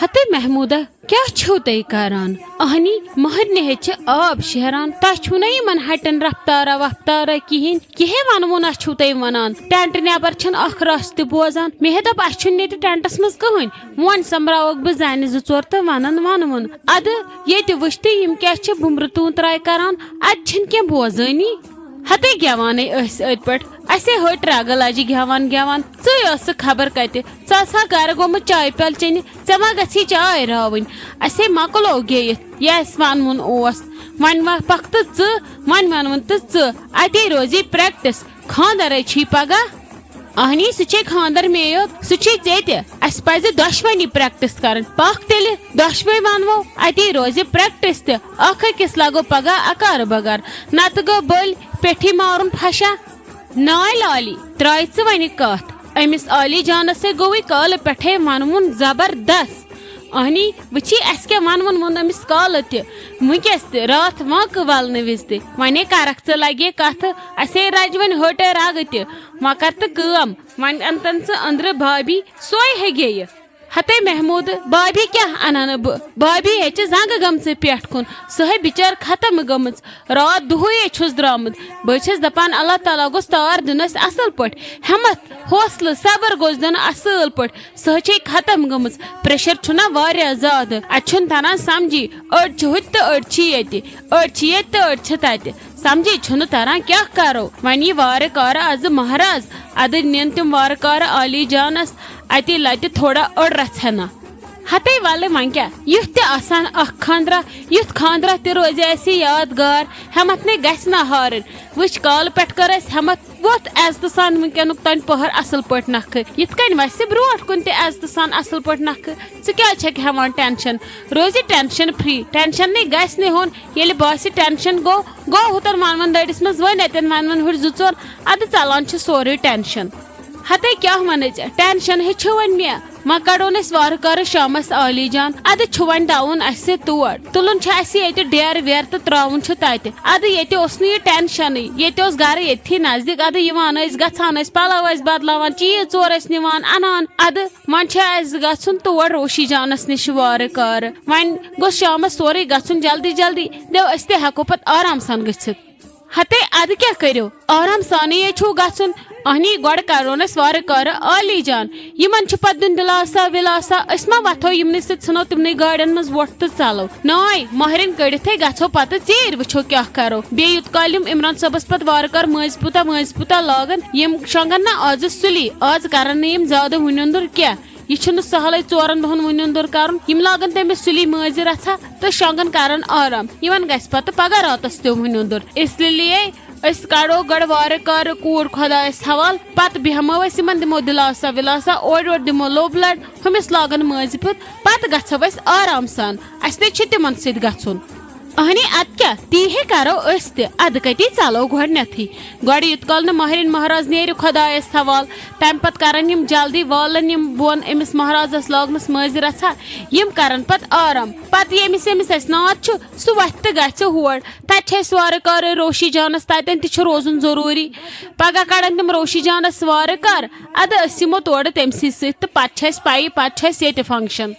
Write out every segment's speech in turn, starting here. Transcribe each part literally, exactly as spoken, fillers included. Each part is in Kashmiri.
ہتے محمودہ، کیٛاہ چھِو تُہۍ کران؟ اہنی، مہرنہِ ہیٚتہِ چھِ آب شیران۔ تۄہہِ چھُو نہ یِمن ہٹٮ۪ن رفتارا وفتارا کِہیٖنۍ؟ کِہے ونوُن ہا چھُو تُہۍ ونان؟ ٹینٹ نٮ۪بر چھُنہٕ اکھ رژھ تہِ بوزان۔ مےٚ ہے دوٚپ، اسہِ چھُنہٕ ییٚتہِ ٹینٹس منٛز کٕہٕنۍ۔ وۄنۍ سۄمبراوکھ بہٕ زنہِ زٕ ژور تہٕ ونن ونوُن۔ ادٕ ییٚتہِ وٕچھ تہٕ یِم کیٛاہ چھِ بُمرٕ توٗن ترٛاے کران؟ اتہِ چھِنہٕ کینٛہہ بوزٲنی۔ ہتے گٮ۪وانٕے ٲسۍ أتھۍ پٮ۪ٹھ۔ اسے ہٲٹۍ رگہٕ لجہِ گٮ۪وان گٮ۪وان۔ ژٕے ٲسٕکھ خبر کتہِ۔ ژٕ آسہٕ ہا گرٕ گوٚمُت چایہِ پیالہٕ چیٚنہِ۔ ژےٚ ما گژھی چاے راوٕنۍ؟ اسے مۄکلو گیٚیِتھ۔ یہِ اسہِ ونوُن اوس۔ وۄنۍ وۄپکھ تہٕ ژٕ، وۄنۍ ونوُن تہٕ ژٕ۔ اتے روزی پریکٹس۔ خانٛدر ہے چھی پگاہ۔ اہنی، سُہ چھے خانٛدر مے یوت، سُہ چھے ژےٚ تہِ۔ اسہِ پزِ دۄشوٕنی پریکٹس کرٕنۍ۔ پکھ تیٚلہِ، دۄشوے ونوو، اتی روزِ پریکٹس تہِ۔ اکھ أکِس لگو پگاہ اکار بگار، نتہٕ گوٚو بٔلۍ پیٹھی مارُن پھشا۔ ناے لالی، ترٛٲے ژٕ وۄنۍ کتھ۔ أمِس عالی جانس ہے گوٚوٕے کالہٕ پٮ۪ٹھے ونوُن زبردست۔ اہنی، وٕچھی، اسہِ کیٛاہ ونوُن ووٚن أمِس کالہٕ تہِ، وٕنکیٚس تہِ، راتھ وانٛکہٕ ولنہٕ وِزِ تہِ۔ وۄنۍ ہے کرکھ ژٕ لگے کتھٕ، اسے رجہِ وۄنۍ ہٲٹے رگہٕ تہِ۔ وۄنۍ کر تہٕ کٲم، وۄنۍ انتن ژٕ أنٛدرٕ بھابھی، سۄے ہے گیٚیہِ۔ ہتے محمود، بھابھی کیٛاہ انن بہٕ؟ بھابھی ہے چھِ زنٛگہٕ گٔمژٕ پٮ۪ٹھ کُن، سۄ ہے بِچٲر ختم گٔمٕژ۔ راتھ دُہٕے ہے چھُس درٛامُت۔ بہٕ چھَس دَپان، اللہ تعالیٰ گوٚژھ تار دیُن اَسہِ اَصٕل پٲٹھۍ۔ ہٮ۪مَتھ، حوصلہٕ، صبر گوٚژھ دیُن اَصٕل پٲٹھۍ۔ سۄ ہے چھے ختم گٔمٕژ۔ پریشر چھُنہ واریاہ زیادٕ۔ اَتہِ چھُنہٕ تَران سَمجھی۔ أڑۍ چھِ ہُتہِ تہٕ أڑۍ چھِ ییٚتہِ۔ أڑۍ چھِ ییٚتہِ تہٕ أڑۍ چھِ تَتہِ۔ سَمجھی چھُنہٕ تَران کیٛاہ کَرو۔ وۄنۍ یی وارٕ کارٕ آزٕ مہراز۔ اَدٕ نِن تِم وارٕ کارٕ عالی جانَس۔ اَتی لَتہِ تھوڑا أڑ رَژھِ ہنا۔ ہتے ولہٕ وۄنۍ کیٛاہ، یُتھ تہِ آسان اکھ خانٛدرا، یُتھ خانٛدرا تہِ روزِ اَسہِ یادگار۔ ہٮ۪متھ نے گژھِ نہ ہارٕنۍ۔ وٕچھ، کالہٕ پٮ۪ٹھ کٔر اَسہِ ہٮ۪متھ، ووٚتھ عزتہٕ سان وٕنکیٚنُک تانۍ پٔہر اَصٕل پٲٹھۍ نکھٕ۔ یِتھ کٔنۍ وَسہِ برونٛٹھ کُن تہِ عزتہٕ سان اَصٕل پٲٹھۍ نکھٕ۔ ژٕ کیٛازِ چھَکھ ہٮ۪وان ٹٮ۪نشن؟ روزِ ٹٮ۪نشن فری، ٹٮ۪نشن نے گژھِ نہٕ ہیوٚن۔ ییٚلہِ باسہِ ٹٮ۪نشن گوٚو، گوٚو ہُتَن وَنوَن دٔرِس منٛز وۄنۍ اَتٮ۪ن وَنوَن ہُرۍ زٕ ژور، اَدٕ ژَلان چھُ سورُے ٹٮ۪نشن۔ ہتے کیٛاہ وَنَے ژےٚ؟ ٹٮ۪نشَن ہے چھُ وۄنۍ مےٚ۔ وۄنۍ کَڑون أسۍ وارٕ کارٕ شامَس عالی جان۔ اَدٕ چھُ وۄنۍ دَوُن اَسہِ تور۔ تُلُن چھُ اَسہِ ییٚتہِ ڈیرٕ ویرٕ تہٕ ترٛاوُن چھُ تَتہِ۔ اَدٕ ییٚتہِ اوس نہٕ یہِ ٹٮ۪نشَنٕے۔ ییٚتہِ اوس گَرٕ ییٚتھی نزدیٖک۔ اَدٕ یِوان ٲسۍ، گژھان ٲسۍ، پَلَو ٲسۍ بَدلاوان، چیٖز ژور ٲسۍ نِوان، اَنان۔ اَدٕ وۄنۍ چھُ اَسہِ گژھُن تور روشی جانَس نِش وارٕ کارٕ۔ وۄنۍ گوٚژھ شامَس سورُے گژھُن جلدی جلدی۔ دَو أسۍ تہِ ہٮ۪کو پَتہٕ آرام سان گٔژھِتھ۔ ہتے، اَدٕ کیٛاہ کٔرِو؟ آرام سانٕے ہے چھُو گژھُن۔ اہنی، گۄڈٕ کَرون أسۍ وارٕ کارٕ عالی جان۔ یِمَن چھُ پَتہٕ دیُن دِلاسا وِلاسا۔ أسۍ ما وۄتھو یِمنٕے سۭتۍ، ژھٕنو تِمنٕے گاڑٮ۪ن منٛز وۄٹھ تہٕ ژَلو؟ ناے، مۄہرٮ۪ن کٔڑِتھٕے گژھو پَتہٕ ژیٖرۍ، وٕچھو کیٛاہ کَرو۔ بیٚیہِ یوٗت کالہِ یِم عمران صٲبَس پَتہٕ وارٕ کارٕ مٲنٛزِ پوٗتاہ، مٲنٛزِ پوٗتاہ لاگَن، یِم شۄنٛگَن نہ آزٕ سُلی۔ آز کَرَن نہٕ یِم زیادٕ وٕنیُنٛدُر کینٛہہ۔ یہِ چھُنہٕ سہلٕے ژورَن دۄہَن وٕنیُنٛدُر کَرُن۔ یِم لاگَن تٔمِس سُلی مٲنٛزِ رَژھا تہٕ شۄنٛگَن کَرَن آرام۔ یِمَن گژھِ پَتہٕ پَگاہ راتَس تہِ وٕنیُنٛدُر۔ اس لیے أسۍ کَڑو گۄڈٕ وارٕ کارٕ کوٗر خۄدایَس حوال، پَتہٕ بیٚہمو أسۍ یِمَن، دِمو دِلاسا وِلاسا، اورٕ یورٕ دِمو لوٚب لَڑ، ہُمِس لاگَن مٲنٛزِ پیوٗت، پَتہٕ گژھو أسۍ آرام سان۔ اَسہِ نے چھِ تِمَن سۭتۍ گژھُن۔ اہنی، اَدٕ کیٛاہ، تی ہے کَرو أسۍ تہِ۔ اَدٕ کَتی ژَلو گۄڈٕنٮ۪تھٕے۔ گۄڈٕ یُت کال نہٕ مۄہرٮ۪ن مۄہراز نیرِ خۄدایَس حوال، تَمہِ پَتہٕ کَرَن یِم جلدی، والَن یِم بۄن أمِس مۄہرازَس لاگنَس مٲنٛزِ رَژھا۔ یِم کَرَن پَتہٕ آرام۔ پَتہٕ ییٚمِس ییٚمِس اَسہِ ناد چھُ، سُہ وۄتھِ تہٕ گژھِ ہور۔ تَتہِ چھِ اَسہِ وارٕ کارٕ روشی جانَس، تَتٮ۪ن تہِ چھُ روزُن ضروٗری۔ پَگاہ کَڑَن تِم روشی جانَس وارٕ کارٕ، اَدٕ أسۍ یِمو تورٕ تٔمۍ سٕے سۭتۍ تہٕ پَتہٕ چھِ اَسہِ پَیی، پَتہٕ چھُ اَسہِ ییٚتہِ function۔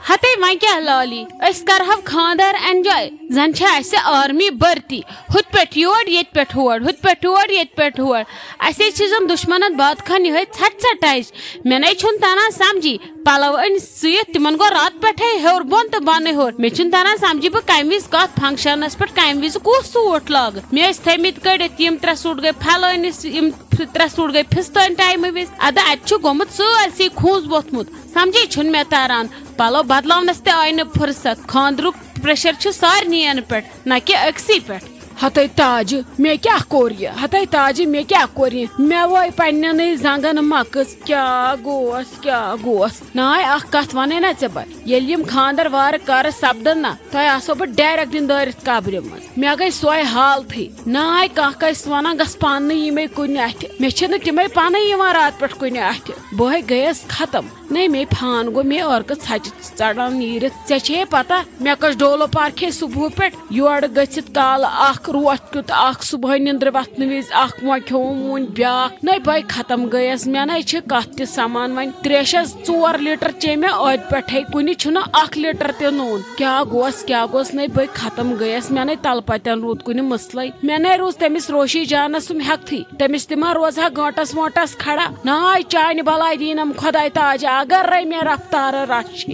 ہتے وۄنۍ کیٛاہ لالی، أسۍ کرہو خاندر enjoy، زن چھِ اسہِ army بھرتی، ہُتھ پٮ۪ٹھ یور، ییٚتہِ پٮ۪ٹھ ہور، ہُتھ پٮ۪ٹھ یور، ییٚتہِ پٮ۪ٹھ ہور۔ اسے چھِ زن دُشمنن باد خان یِہوٚے ژھٹھ ژھٹھ ٹچ۔ مےٚ نے چھُنہٕ تران سمجھی، پلو أنۍ سۭتۍ، تِمن گوٚو راتہٕ پٮ۪ٹھے ہیوٚر بۄن تہٕ بۄنہٕ ہیوٚر۔ مےٚ چھُنہٕ تران سمجھی بہٕ کمہِ وِزِ کتھ functionس پٮ۪ٹھ کمہِ وِزِ کُس suit لاگہٕ۔ مےٚ ٲسۍ تھٲومٕتۍ کٔڑِتھ یِم ترٛےٚ suit گٔے پھلٲنِس، یِم ترٛےٚ suit گٔے پھِستٲنۍ ٹایمہٕ وِزِ۔ ادٕ اتہِ چھُ گوٚمُت سٲرسٕے کھوٗنٛز ووٚتھمُت۔ سمجھے چھُنہٕ مےٚ تران۔ پلو بدلاونس تہِ آیہِ نہٕ فرصت۔ خاندرُک pressure چھُ سارنٕے پٮ۪ٹھ، نہ کہِ أکسٕے پٮ۪ٹھ۔ ہتے تاجہِ، مےٚ کیٛاہ کوٚر یہِ؟ ہتے تاجہِ، مےٚ کیٛاہ کوٚر یہِ؟ مےٚ وٲے پننٮ۪نٕے زنٛگن مکٕس۔ کیٛاہ گوس، کیٛاہ گوس؟ ناے، اکھ کتھ ونَے نا ژےٚ بہٕ۔ ییٚلہِ یِم خاندر وارٕ کارٕ سپدن نا، تۄہہِ آسو بہٕ direct دِنۍ دٲرِتھ قبرِ منٛز۔ مےٚ گٔے سۄے حالتھٕے۔ ناے، کانٛہہ کٲنٛسہِ ونان گژھ پانہٕ یِمے کُنہِ اتھِ۔ مےٚ چھِنہٕ تِمے پانے یِوان راتہٕ پٮ۪ٹھ کُنہِ اتھِ۔ بہٕ ہے گٔیس ختم۔ نَے مے پھان گوٚو، مے عٲرقہٕ ژھَچہِ ژَٹان نیٖرِتھ۔ ژےٚ چھے پتہ مےٚ کٔژ ڈولو پار کھے صُبحہٕ پٮ۪ٹھ؟ یورٕ گٔژھِتھ کالہٕ اکھ، روتھ کیُتھ اکھ، صُبحٲے نِندرِ وۄتھنہٕ وِزِ اکھ، وۄنۍ کھیوٚوُم وُنۍ بیٛاکھ۔ نَے بَے ختم گٔیَس، مےٚ نَے چھِ کَتھ تہِ سَمان وۄنۍ۔ ترٛیشَس ژور لیٹر چیٚیہِ مےٚ، ٲدۍ پٮ۪ٹھَے کُنہِ چھُنہٕ اکھ لیٹر تہِ نوٗن۔ کیٛاہ گوس، کیٛاہ گوس، نَے بَے ختم گٔیَس، مےٚ نَے تَلہٕ پَتٮ۪ن روٗد کُنہِ مسلَے۔ مےٚ نَے روٗز تٔمِس روشی جانَس سُم ہٮ۪کتھٕے۔ تٔمِس تہِ ما روزٕ ہا گٲنٛٹس وٲنٛٹس کھڑا؟ ناے چانہِ بلاے دیٖنم خۄداے تاج، اگر رے مےٚ رفتارٕ رچھ۔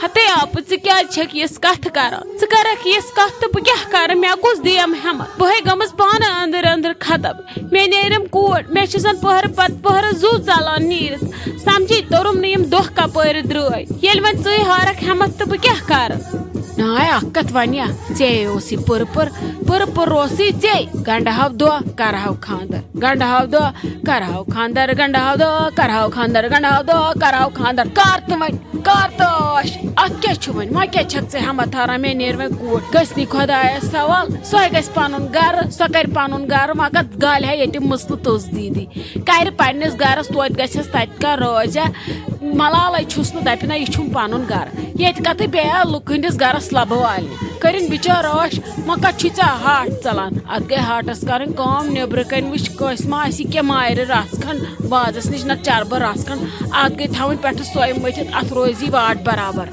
ہتے آپہٕ، ژٕ کیٛازِ چھکھ یِژھ کتھٕ کران؟ ژٕ کرکھ یِژھ کتھ تہٕ بہٕ کیٛاہ کرٕ؟ مےٚ کُس دِیم ہٮ۪متھ؟ بہٕ ہے گٔمٕژ پانہٕ أنٛدٕرۍ أنٛدٕرۍ ختم۔ مےٚ نیرِم کوٗر، مےٚ چھِ زن پٔہرٕ پتہٕ پٔہرٕ زُو ژلان نیٖرِتھ۔ سمجھی توٚرُم نہٕ یِم دۄہ کپٲرۍ درٛٲے۔ ییٚلہِ وۄنۍ ژٕے ہارکھ ہٮ۪متھ تہٕ بہٕ کیٛاہ کرٕ؟ ناے، اکھ کتھ ونیا، ژے اوسُے پٔر پٔر، پٔر پٔر اوسُے ژے۔ گنڈٕ ہاو دۄہ کرہاو خاندر، گنڈٕ ہاو دۄہ کرہاو خاندر، گنڈٕ ہاو دۄہ کرہاو خاندر، گنڈٕ ہاو دۄہ کرہاو خاندر۔ کر تہٕ وۄنۍ، کر تہٕ ٲش۔ اتھ کیٛاہ چھُ وۄنۍ؟ وۄنۍ کیٛاہ چھکھ ژٕ ہٮ۪متھ ہاران؟ مےٚ نیرِ وۄنۍ کوٗر، گٔژھ نی خۄدایس حوال، سۄے گژھِ پنُن گرٕ، سۄ کرِ پنُن گرٕ، وۄنۍ کتھ گالہِ ہا ییٚتہِ مٕسلہٕ تٔژ دیٖدی۔ کرِ پننِس گرس، توتہِ گژھٮ۪س تتہِ کانٛہہ رٲضیا۔ ملالے چھُس نہٕ، دپہِ نہ، یہِ چھُم پنُن گرٕ۔ ییٚتہِ کتھٕ بیٚیہِ آو لُکہٕ ہٕنٛدِس گرس لبہٕ والنہِ۔ کٔرِن بِچٲر ٲش، وۄنۍ کتھ چھُے ژےٚ ہاٹھ ژلان؟ اتھ گٔے ہاٹس کرٕنۍ کٲم، نیٚبرٕ کنۍ وٕچھ کٲنٛسہِ ما آسہِ یہِ کینٛہہ مایرِ رژھ کھنڈ، وازس نِش نہ چربہٕ رژھ کھنڈ۔ اتھ گٔے تھاوٕنۍ پٮ۪ٹھٕ سۄے مٔتھِتھ، اتھ روزی واٹھ برابر۔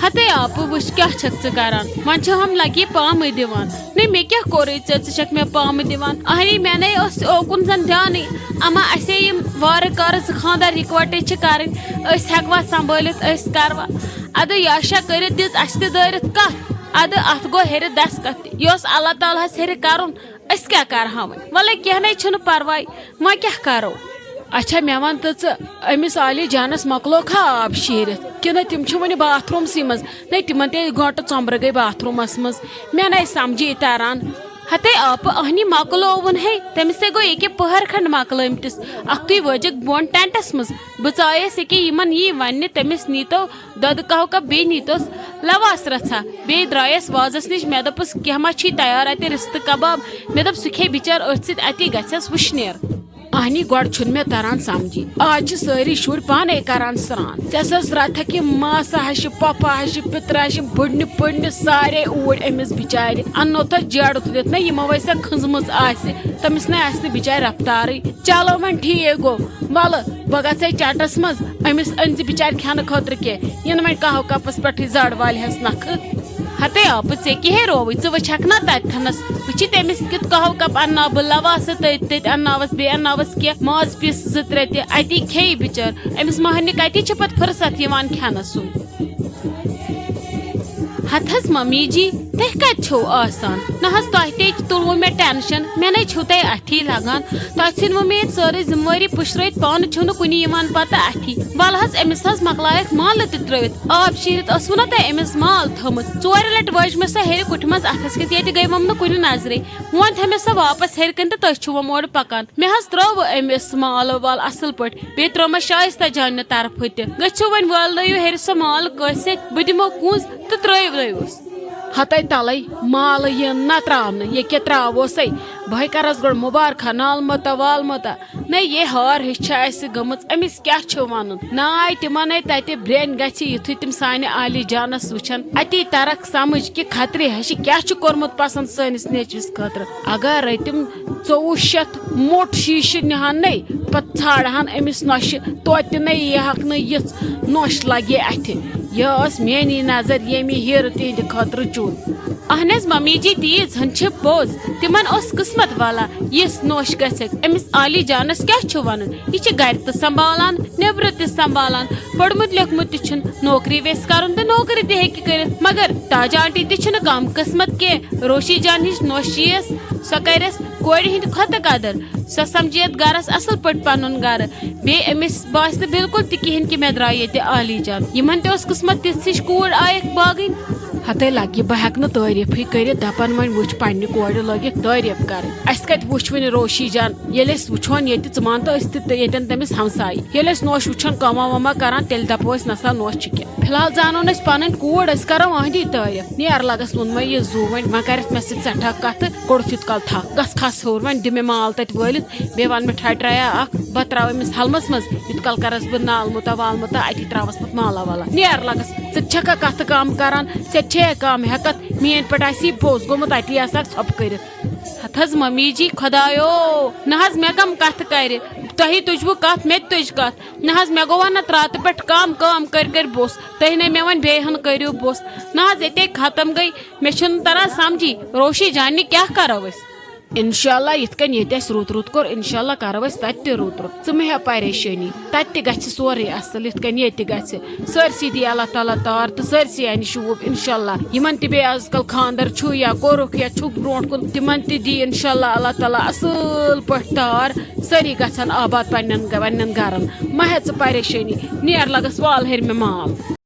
ہتے آپہٕ، وٕچھ کیٛاہ چھکھ ژٕ کران؟ وۄنۍ چھِ ہم لگی پامٕے دِوان۔ نَے مےٚ کیٛاہ کوٚرُے ژےٚ، ژٕ چھکھ مےٚ پامہٕ دِوان؟ اہنی، مےٚ نَے اوس اوکُن زن دیانٕے۔ اما اسے یِم وارٕ کارٕ زٕ خاندار یکوٹے چھِ کرٕنۍ، أسۍ ہٮ۪کوا سنبھٲلِتھ، أسۍ کروا؟ ادٕ یاشا کٔرِتھ دِژ اسہِ تہِ دٲرِتھ کتھ۔ ادٕ اتھ گوٚو ہیٚرِ دستخط تہِ۔ یہِ اوس اللہ تعالیٰ ہس ہیٚرِ کرُن، أسۍ کیٛاہ کرہاون؟ ولے کینٛہہ نَے چھُنہٕ پرواے، وۄنۍ کیٛاہ کرو؟ اچھا، مےٚ وَن تہٕ ژٕ، أمِس عالی جانَس مۄکلوکھا آب شیٖرِتھ کِنہٕ تِم چھِ وُنہِ باتھ روٗمسٕے منٛز؟ نَے، تِمَن تہِ گٲنٛٹہٕ ژۄمبرٕ گٔے باتھ روٗمَس منٛز۔ مےٚ نَے سَمجھی تَران۔ ہَتے آپہٕ، اَہنی مۄکلووُن ہے، تٔمِس تے گوٚو ییٚکیٛاہ پٔہر کھنٛڈ مۄکلٲمتِس۔ اَکھتُے وٲجِکھ بۄن ٹٮ۪نٛٹَس منٛز۔ بہٕ ژایَس ییٚکیٛاہ یِمَن یی وَننہِ، تٔمِس نیٖتو دۄدٕ کَہوٕ کپ بیٚیہِ نیٖتوس لَواس رَژھا۔ بیٚیہِ درٛایَس وازَس نِش، مےٚ دوٚپُس، "کینٛہہ ما چھی تیار اَتہِ رِستہٕ کباب؟" مےٚ دوٚپ، سُہ کھیٚیہِ بِچار أتھۍ سۭتۍ، اَتی گژھٮ۪س وُشنیر۔ اہنی، گۄڈٕ چھُنہٕ مےٚ تران سمجھی۔ آز چھِ سٲری شُرۍ پانے کران سران۔ ژےٚ سٕنٛز رتھک یہِ ماسہٕ ہشہِ، پۄپھٕ ہشہِ، پِترٕ ہشہِ، بٕڈنہِ پٕڈنہِ سارے اوٗرۍ أمِس بِچارِ۔ اننو تہٕ جیڈٕ تُلِتھ نہ یِمو وَے سۄ کھٔنٛزمٕژ آسہِ، تٔمِس نے آسہِ نہٕ بِچارِ رفتارٕے۔ چلو وۄنۍ ٹھیٖک گوٚو، وَلہٕ بہٕ گژھے چٹس منٛز، أمِس أنۍ زِ بِچارِ کھٮ۪نہٕ خٲطرٕ کینٛہہ، یِنہٕ وۄنۍ قہوٕ کپس پٮ۪ٹھٕے زڈ والہِ ہس نکھٕ۔ ہتے آپہٕ، ژےٚ کیٛاہ ہے رووُے؟ ژٕ وٕچھکھ نا تتہِ تھنس، وٕچھی تٔمِس کیُتھ قہوٕ کپ انناو بہٕ، لواس تہٕ تٔتھۍ تٔتھۍ انناوس، بیٚیہِ انناوس کینٛہہ ماز پیٖس زٕ ترٛےٚ تہِ، اتی کھیٚیہِ بِچٲر۔ أمِس مہرنہِ کتی چھِ پتہٕ فرصت یِوان کھٮ۪نس سُنٛد؟ ہتہٕ حظ ممی جی، تُہۍ کتہِ چھِو آسان؟ نہ حظ، تۄہہِ تے تُلوٕ مےٚ ٹینشن، مےٚ نے چھِو تُہۍ اتھی لگان۔ تۄہہِ ژھٕنوٕ مےٚ ییٚتہِ سٲرٕے ذمہٕ وٲری پُشرٲوِتھ، پانہٕ چھِو نہٕ کُنہِ یِوان پتہٕ اتھی۔ ولہٕ حظ، أمِس حظ مۄکلایکھ مالہٕ تہِ ترٲوِتھ۔ آب شیٖرِتھ ٲسوٕ نا تۄہہِ أمِس مال تھٲومٕژ؟ ژورِ لٹہِ وٲج مےٚ سۄ ہیٚرِ کُٹھِ منٛز اتھس کٮ۪تھ، ییٚتہِ گٔیوم نہٕ کُنہِ نظرے۔ وۄنۍ تھٲو مےٚ سۄ واپس ہیٚرِ کنہِ تہٕ تُہۍ چھِوم اورٕ پکان۔ مےٚ حظ ترٲوٕ أمِس مال وال اصل پٲٹھۍ، بیٚیہِ ترٲو مےٚ شایستہ جانہِ طرفہٕ تہِ۔ گٔژھِو وۄنۍ وٲلنٲیِو ہیٚرِ سۄ مال کٲنٛسہِ سۭتۍ، بہٕ دِمو کُنٛز تہٕ ترٛٲیِو نٲیوس۔ ہتے تلے، مالہٕ یِن نہ ترٛاونہٕ، یہِ کیٛاہ ترٛاووسے؟ بہٕ ہے کرس گۄڈٕ مبارکہ نالمتہ والمتہ۔ نہ، یہِ ہار ہِش چھِ اَسہِ گٔمٕژ، أمِس کیٛاہ چھُ وَنُن؟ ناے تِمن ہے تَتہِ برٛینٛہہ گژھِ، یُتھُے تِم سانہِ عالی جانس وٕچھن، اَتی ترکھ سمجھ کہِ خطرِ ہشہِ کیٛاہ چھُ کوٚرمُت پسنٛد سٲنِس نیچوِس خٲطرٕ۔ اگر تِم ژوٚوُہ شیٚتھ موٚٹ شیٖشہٕ نِہن نے، پتہٕ ژھانڈہن أمِس نۄشہِ، توتہِ تہِ نے یی ہکھ نہٕ یِژھ نۄش لگہِ اَتھِ۔ یہِ ٲس میٛٲنی نظر ییٚمہِ ہیرٕ تِہنٛدِ خٲطرٕ چُن۔ اہن حظ ممی جی، تیٖژ ہن چھِ پوٚز۔ تِمن اوس قٕسمت والا یِژھ نوش گژھٮ۪کھ۔ أمِس عالی جانس کیٛاہ چھُ ونُن؟ یہِ چھِ گرِ تہِ سنبھالان، نیبرٕ تہِ سنبھالان، پوٚرمُت لیوٚکھمُت تہِ چھُن، نوکری ویژھِ کرُن تہٕ نوکری تہِ ہیٚکہِ کٔرِتھ۔ مگر تاج آنٹی تہِ چھِنہٕ کم قٕسمت کینٛہہ۔ روشی جان ہِش نوش یِیَس، سۄ کرٮ۪س کورِ ہٕنٛدِ کھۄتہٕ قدر۔ سۄ سمجھِ یتھ گرس اصل پٲٹھۍ پنُن گرٕ۔ بیٚیہِ أمِس باسہِ نہٕ بالکل تہِ کِہیٖنۍ کہِ مےٚ درٛاے ییٚتہِ عالی جان۔ یِمن تہِ اوس قٕسمت تِژھ ہِش کوٗر آیکھ باگٕنۍ۔ ہتے لگہِ، بہٕ ہیٚکہٕ نہٕ تعریٖفٕے کٔرِتھ، دپان وۄنۍ وٕچھ پننہِ کورِ لٲگِکھ تعریٖف کرٕنۍ۔ اسہِ کتہِ وٕچھ وُنہِ روشی جان، ییٚلہِ أسۍ وٕچھون ییٚتہِ ژٕ مان تہٕ أسۍ تہِ تہٕ ییٚتٮ۪ن تٔمِس ہمسایہِ۔ ییٚلہِ أسۍ نوش وٕچھان کٲما واما کران، تیٚلہِ دپو أسۍ نسا نوش چھِ کینٛہہ۔ فی الحال زانو نہٕ أسۍ پنٕنۍ کوٗر، أسۍ کرو أہنٛدی تعریٖف۔ نیر لگس ووٚنمے یہِ زُو وۄنۍ، وۄنۍ کر اتھ مےٚ سۭتۍ سٮ۪ٹھاہ کتھٕ، کوٚڑُتھ یُت کل تھکھ، گژھ کھس ہیوٚر وۄنۍ، دِ مےٚ مال تتہِ وٲلِتھ، بیٚیہِ ون مےٚ ٹھٹرایا اکھ، بہٕ ترٛاوٕ أمِس ہلمس منٛز، یُت کل کرس بہٕ نال مُتا وال مُتا، اتی ترٛاوس پتہٕ مالا والا۔ نیر لگس، ژٕ تہِ چھکھا کتھٕ کم کران، ژےٚ تہِ چھے کم ہٮ۪کتھ، میٲنۍ پٲٹھۍ آسی پوٚز گوٚمُت، اتی آسہٕ اکھ ژھۄپہٕ کٔرِتھ۔ ہتھ حظ ممی جی خۄدایو، نہ حظ مےٚ کم کتھٕ کرِ، تۄہہِ تُجوٕ کتھ، مےٚ تہِ تُج کتھ۔ نہ حظ مےٚ گوٚوا نہ ترٛاتہٕ پٮ۪ٹھ کم، کٲم کٔرۍ کٔرۍ بوٚس، تُہۍ نے مےٚ وۄنۍ بیٚیہِ ہن کٔرِو بوٚس۔ نہ حظ ییٚتے ختم گٔے، مےٚ چھُنہٕ تران سمجھی، روشی جانہِ کیٛاہ کرو أسۍ؟ انشاءاللہ یِتھ کٔنۍ ییٚتہِ اَسہِ رُت رُت کوٚر، انشاءاللہ کرو أسۍ تتہِ تہِ رُت رُت۔ ژٕ مہ ہےٚ پریشٲنی، تتہِ تہِ گژھِ سورُے اصل یِتھ کٔنۍ ییٚتہِ گژھِ۔ سٲرسٕے دی اللہ تعالیٰ تار تہٕ سٲرسٕے انہِ شوٗب انشاءاللہ۔ یِمن تہِ بیٚیہِ آز کل خاندر چھُ یا کوٚرُکھ یا چھُکھ برونٛٹھ کُن، تِمن تہِ دی انشاءاللہ اللہ تعالیٰ اصل پٲٹھۍ تار۔ سٲری گژھن آباد پننٮ۪ن گ-، پننٮ۪ن گرن۔ مہ ہےٚ ژٕ پریشٲنی، نیر لگس وال ہیٚرِ مےٚ مال۔